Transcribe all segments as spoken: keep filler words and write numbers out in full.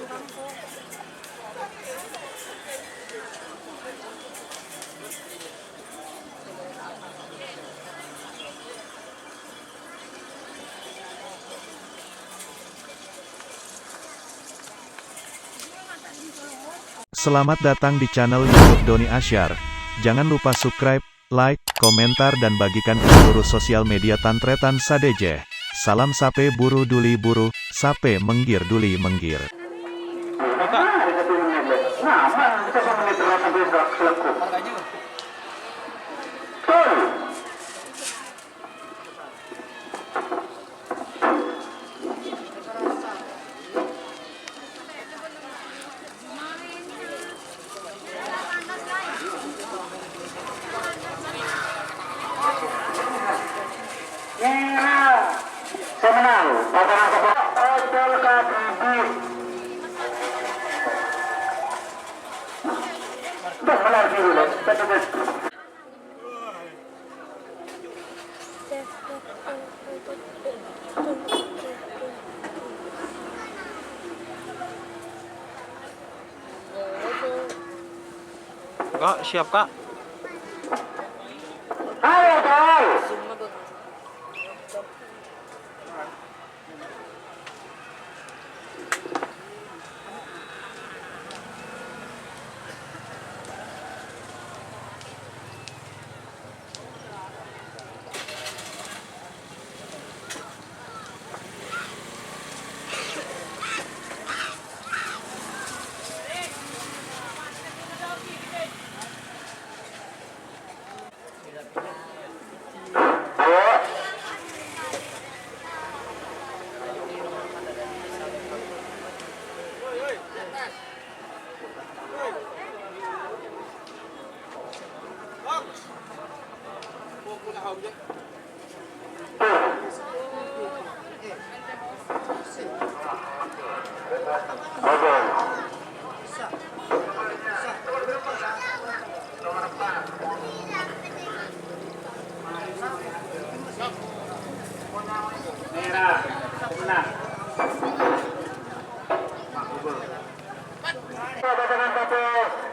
Selamat datang di channel YouTube Doni Asyar. Jangan lupa subscribe, like, komentar dan bagikan ke seluruh sosial media tan-tarètan sadhâjâ. Salam sapè buru duli buru, sapè mènggir duli mènggir. Nèra sè mennang, pasangan seppo Ojol Kadhibit. Duh, mennang biru, lho. Kak, siap, Kak. Ayo, Kak.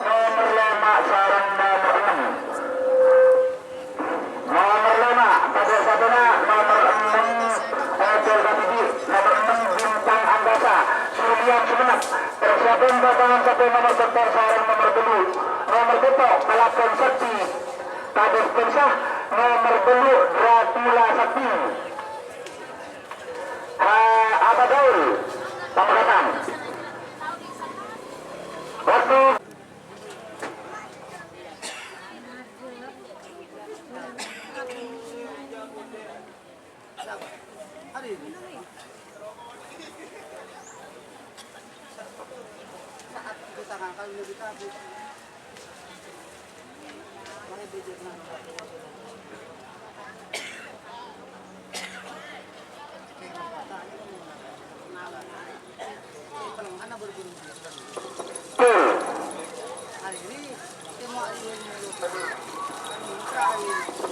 Nomor lèma' sareng nomor ennem. Nomor lèma', tadâ' sapèna, nomor ennem, Ojol Kadhibit, nomor ennem, Bintang Angkasa, Sulian Sumenep. Persiapan pasangan sapè nomor sèttong sareng nomor tello'. Nomor sèttong, Kalabân Sakti, Tadâ' Spénsa, nomor tello', Dracula Sakti. Ha, Abah Daul, Pamekasan. Waktu.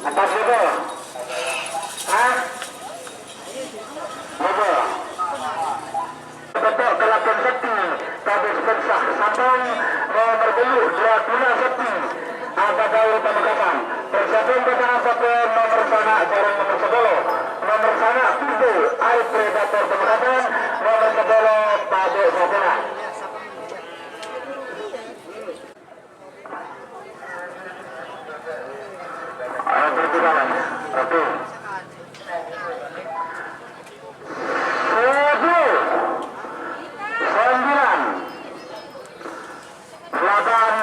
Empat ribu. Hah? Berapa? Betok Kalabân Sakti, Tadâ' Spénsa, sampèyan nomor tello', Dracula Sakti, Abah Daul Pamekasan. Persiapan pasangan sapè nomor sanga' sareng nomor sapolo. Nomor sanga' Turbo, Aris Predator Pamekasan, nomor sapolo, Tadâ' Sapèna. Ayo, berhenti, kawan. Satu. Sepuluh. Sembilan. Delapan.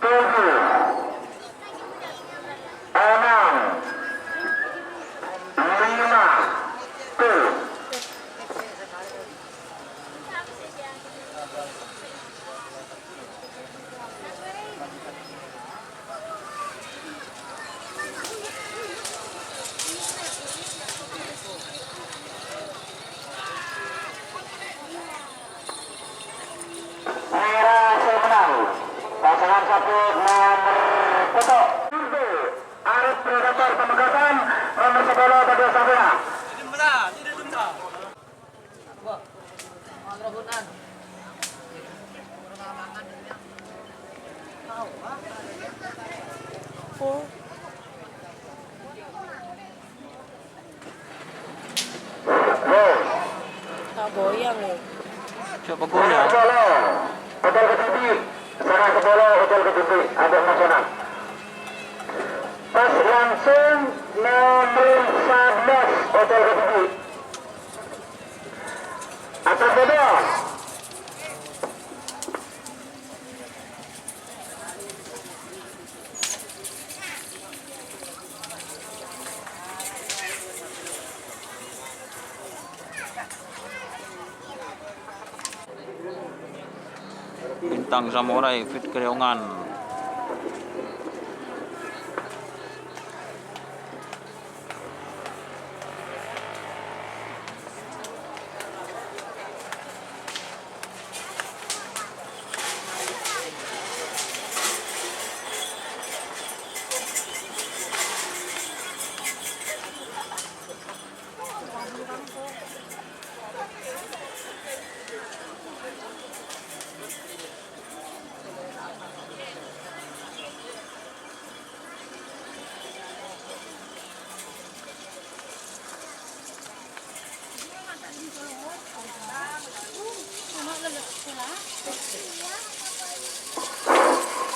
Tujuh. Enam. Lima. Tuh. Mèra sè mennang, pasangan sapè nomer pètto'. Arep Predator Pamekasan, nomer sapolo Tadâ' Sapèna. Coba goyang. Sepuluh, Hotel Kediri. Setengah sepuluh, Hotel Kediri. Ada masalah. Pas langsung nomor sebelas, Hotel Kediri. Atas dada. Bintang Samurai Fit Keriongan.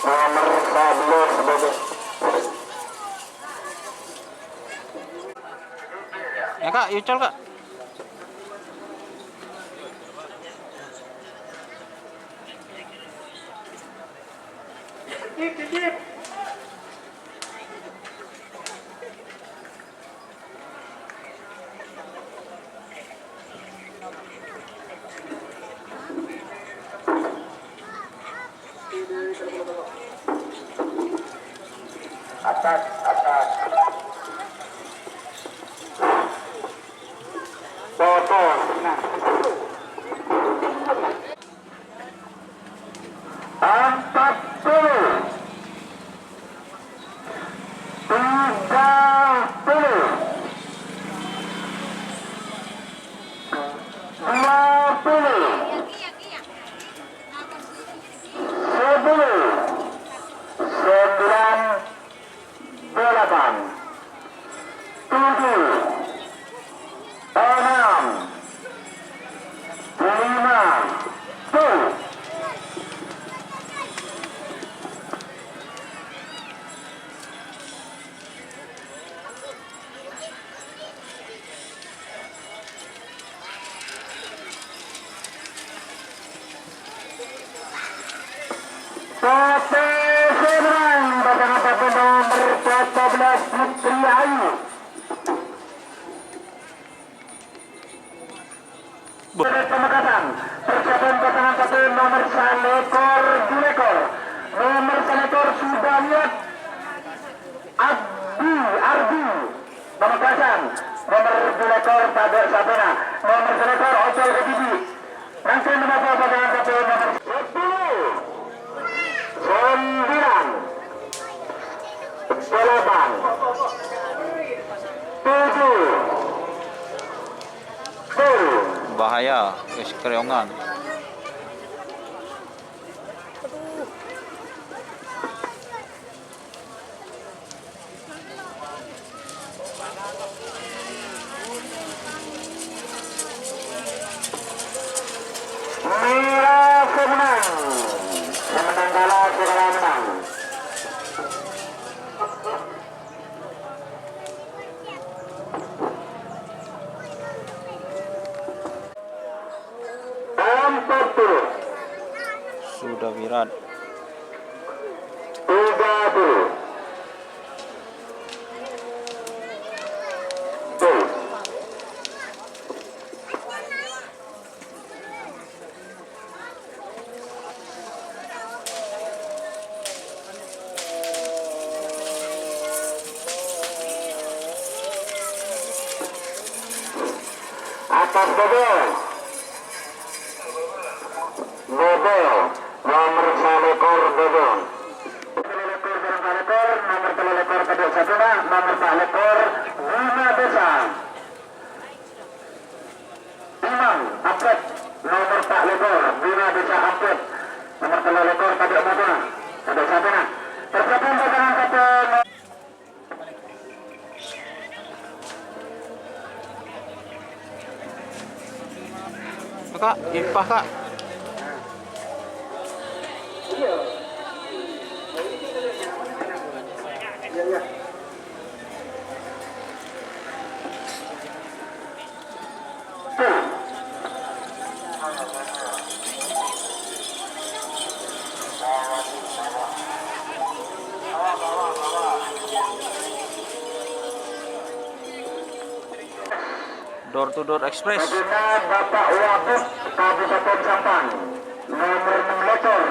Nomor sebelas, Bebe. Ya, Kak, yucol, Kak. Atas, atas. Foto. Nah. Empat puluh. Tiga puluh. Dua puluh. Sepuluh. Sembilan. Delapan, tujuh, enam, lima, tuh. Putri Seberang, pasangan satu nomor empat belas, Putri Ayu. Pamekasan, persiapan pasangan satu nomor salèkor, dulèkor. Nomor salèkor sudah lihat. Abdi, Ardi. Pamekasan, nomor dulèkor tadâ' sapèna. Nomor salèkor Ocol Kediri. Mangkèn nomor pasangan satu nomor sepuluh. Sembilan. Delapan. Tujuh. Sepuluh. Bahaya, wis keriongan. Mèla sè mennang. Sè mennang kalah, sè kalah mennang. Empat puluh. Sudah Wirat. Tiga puluh. Tuh. Atas Bobo. Bobo, nomor salèkor Bobo. Nomor salèkor, nomor salèkor, nomor salèkor, Bima Desa. Imam, Apet, nomor empat puluh, Bima Desa Apet, nomor tiga puluh, tadâ' mata, tadâ' sapèna. Persiapan pasangan satu. Kak, ipah, Kak. Door to Door Express. Kagungan Bapak Wagub Kabupaten Sampang, nomor ennem lekor,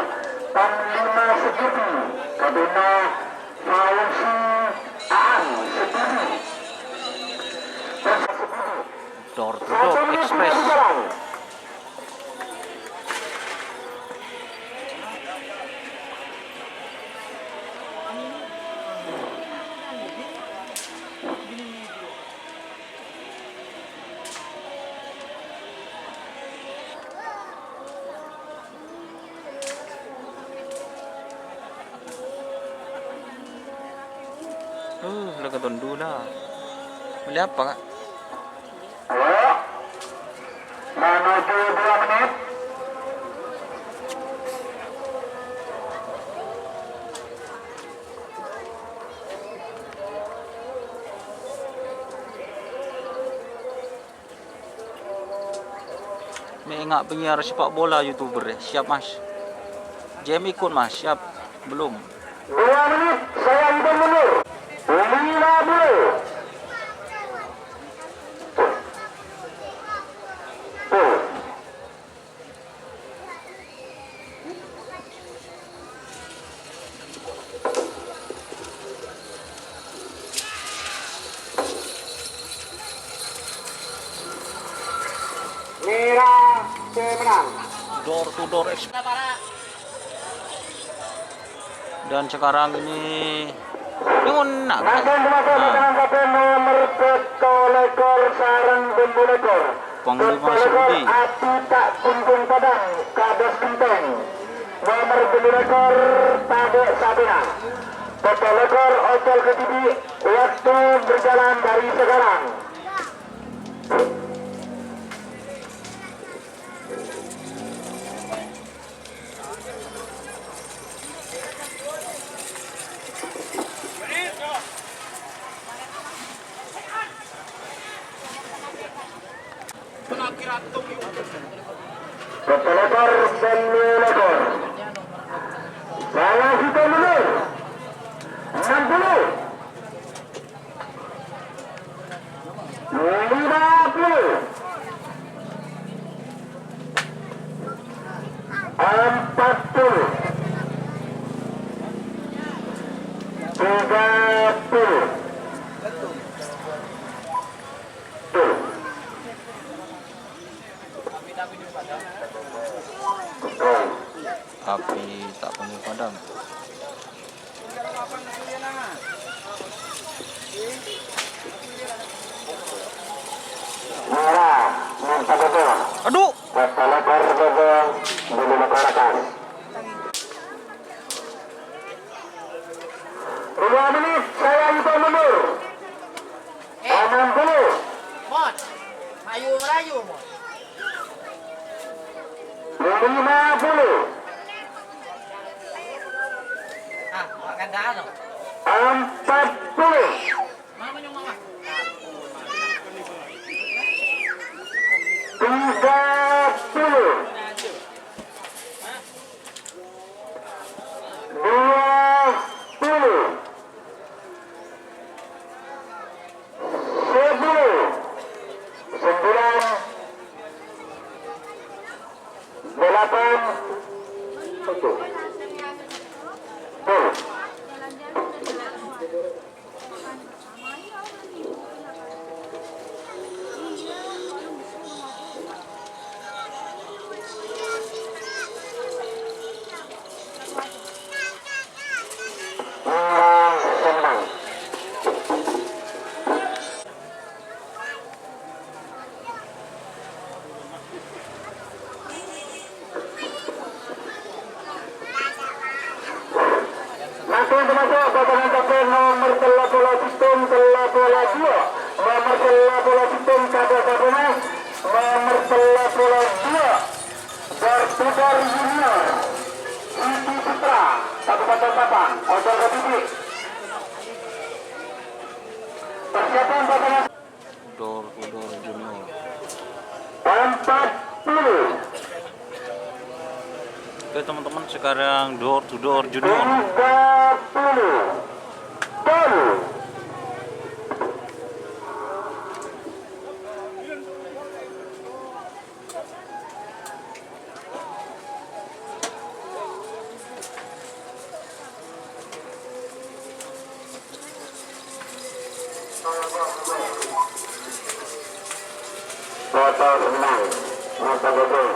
Panglima Sekutu, Kabina Fauzi Aan Sekutu. Door to Door Express. Uh, la katondu la. Mellè apa, Kak? Halo? Menuju dua menit. Mè' enga' pènyèr sepak bola, YouTuber, ya. Siap, Mas. Jem ikut, Mas. Siap. Belum. Dua menit, saya hitung mundur. Lima puluh. Tuh. Tuh. Mèra sè mennang. Door to Door Express. Dan sekarang ini, ini mau nangis. Mangkèn, mangkèn, nah, mangkèn, mangkèn, nomor pètto lèkor sareng bâllu lèkor. Panglima Pètto lèkor Saudi. Ati ta' kunjung padhâm, kados genteng. Nomor bâllu lèkor tadâ' sabâna. Pètto lèkor ocol kadhibi', waktu berjalan dari sekarang. Pètto lèkor, bâllu lèkor. Saya hitung mundur. Enam puluh. Lima puluh. Empat puluh. Tiga puluh. Api tak kunjung padam. Mèra, mènta betul. Aduh. Pètto lèkor betul, bâllu lèkor atas. Dua menit, saya hitung mundur. Eh. Enam puluh. Mon. Ayo, rayu, Mon. Lima puluh. Ah, Pak Kandano. Empat puluh. Mama nyong mama. Tiga puluh. Dua puluh. Sepuluh. Sembilan. Delapan. Tujuh. Sepuluh. Mangkèn termasuk pasangan kapten nomor tello puluh sèttong, tello puluh dua, nomor tello puluh sèttong, kada sabana, nomor tello puluh dua, Persiapan pasangan. Door to door junior. Empat puluh. Oke, teman-teman, sekarang door to door junior. Tiga puluh. Done. Motor enam, motor gede.